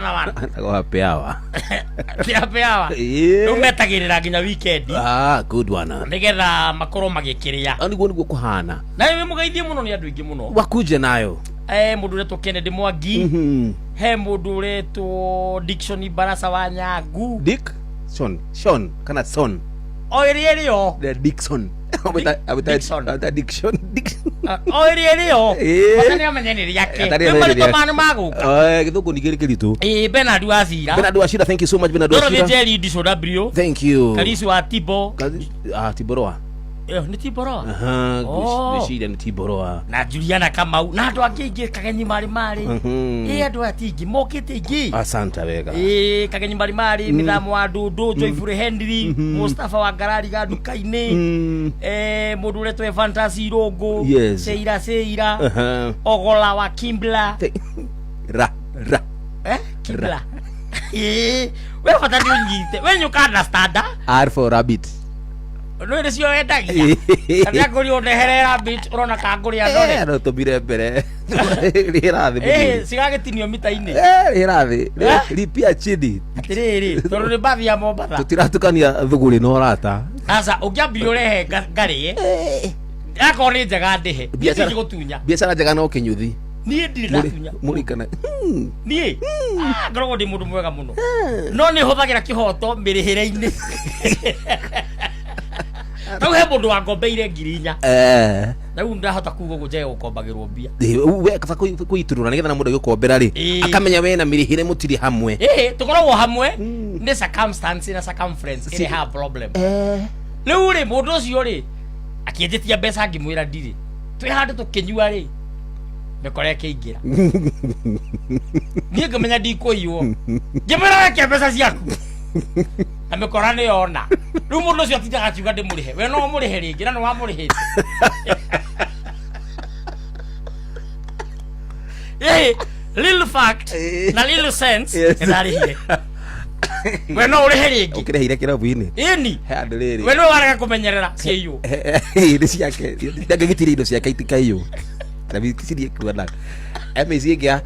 Na wana. Etagwo happy hour. Ti happy hour. Ĩĩ. Rĩu metagĩrĩra nginya weekend. Ah, good one. Nĩgetha makorwo magĩkĩrĩa. Ah, niguo kuhana. Na wĩ mũgeithie mũno nĩ andũ aingĩ mũno. Wakuje nayo. Eh, mũndũ ũretwo Kennedy Mwangi. He mũndũ ũretwo Dickson Barasa wa Nyangu. Dick Son, Sean kana Son. O ĩrĩa ĩrĩ yo. The Dickson. Dickson. Ameta Dickson. Dickson. O ĩrĩa ĩrĩ yo. Ĩĩ. Bata nĩ amenye nĩ rĩake. Bata nĩ Rĩu amenye nĩ marĩtwa rĩake. ma nĩ magũka. Eh, gĩthũngũ ningĩ nĩ kĩritũ. Ĩĩ, Bernard wa Cira. Bernard Wachira, thank you so much Bernard Dorothy Wachira. Njeri Ndico W. Thank you. Karisi wa Tibo. Ah, Tiboroa. Eh, nĩ Tiboroa? Aha, Oh. ngwĩciria nĩ Tiboroa. Na Juliana Kamau na andũ angĩ aingĩ Kagenyi marĩ marĩ. Ĩ andũ aya ti aingĩ mokĩte aingĩ. Asante wega. Ĩ Kagenyi marĩ marĩ Mĩthamo wa Ndũndũ Joyful Henry Mustafa wa Ngarari ga nduka-inĩ. Eh, mũndũ ũretwo Evantas Irũngũ. Yes. Seira Seira. Aha. Ogola wa Kimbla. Ra ra. Eh, Kimbla. Ĩ, we bata nĩ ũnyite. We nyũka understand. R for rabbit. No nĩ cio wendagia. Kana ngũri ũndehere rabbit ũrona ka ngũrĩ andore. Eh, no tũmire mbere. Rĩra thĩ. Eh, cigagĩtinio mita-inĩ. Eh, rĩra thĩ. Eh? Lipia chini. Atĩrĩrĩ, tondũ nĩ mbathi ya Mombatha. Tũtiratukania thũgũrĩ na ũrata. Aca, ũngĩambia ũrehe ngarĩe. Akorwo nĩ njega ndĩhe. Niĩ Biacara- ndingĩgũtunya. Biacara njega no kĩnyuthi. Niĩ ndirĩ ndatunya. Mũrikana. Niĩ ah, ngoragwo ndĩ mũndũ mwega mũno. No nĩ hũthagĩra kĩhoto mĩrĩhĩre-inĩ. Rĩu he mũndũ wangombeire 4,000. Eh. Na rĩu ndahota kuga ũguo njage gũkombagĩrwo mbia. We kaba kũiturura nĩgetha na mũndũ agĩgũkombera rĩ Ĩĩ. akamenya we na mĩrĩhĩre mũtirĩ hamwe. Ĩĩ, tũkoragwo hamwe nĩ circumstance na circumference ĩrĩ ha problem. Rĩu rĩ mũndũ ũcio rĩ akĩnjĩtia mbeca ngĩmwĩra ndirĩ. Twĩ handũ tũkĩnyua rĩ mĩkora ĩkĩingĩra. Niĩ ngĩmenya ndikũiywo. Ngĩmwĩra weke mbeca ciaku. Na mĩkora nĩ yona. Rĩu mũndũ ũcio atindaga akiuga ndĩmũrĩhe. We no ũmũrĩhe rĩngĩ na nĩ wamũrĩhĩte. Ĩĩ, little fact na little sense Yes. nĩ ndarĩhire. We no ũrĩhe rĩngĩ. Ũkĩrĩhĩire kĩrabu-inĩ. Ĩni. He andũ rĩrĩ. We nĩwe warega kũmenyerera ciaiywo. Nĩ ciake. Ndangĩgitiria indo ciake itikaiywo. Na cirie kuona. MEC ĩngĩ ya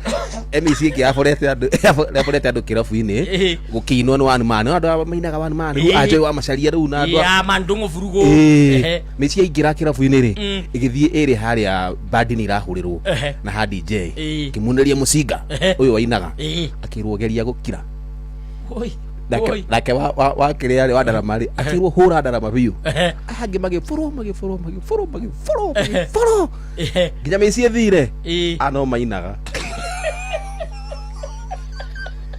MEC ĩngĩ yaborete andũ yaborete andũ kĩrabu-inĩ Ĩĩ. gũkĩinwo nĩ one man. Andũ aya mainaga one man. Rĩu Ĩĩ. Anjoy wa Macharia rĩu na andũ a- Ya mandũng'ũ burugũ. Ĩĩ. Ehe. Mĩciĩ yaingĩra kĩrabu-inĩ rĩ ĩgĩthiĩ ĩrĩ harĩa bandi nĩ irahũrĩrwo Ehe. na ha DJ Ĩĩ. kĩmuneria mũcinga Ehe. ũyũ wainaga Ĩĩ. akĩrwo geria gũkira Oi. nake Oi. nake wa wa wa kĩrĩa rĩ wa ndarama rĩ akĩrwo hũra ndarama biũ Ehe. aya angĩ magĩbũrwo magĩbũrwo magĩbũrwo magĩbũrwo magĩbũrwo Ehe. nginya mĩciĩ ĩthire Ĩĩ. ano mainaga.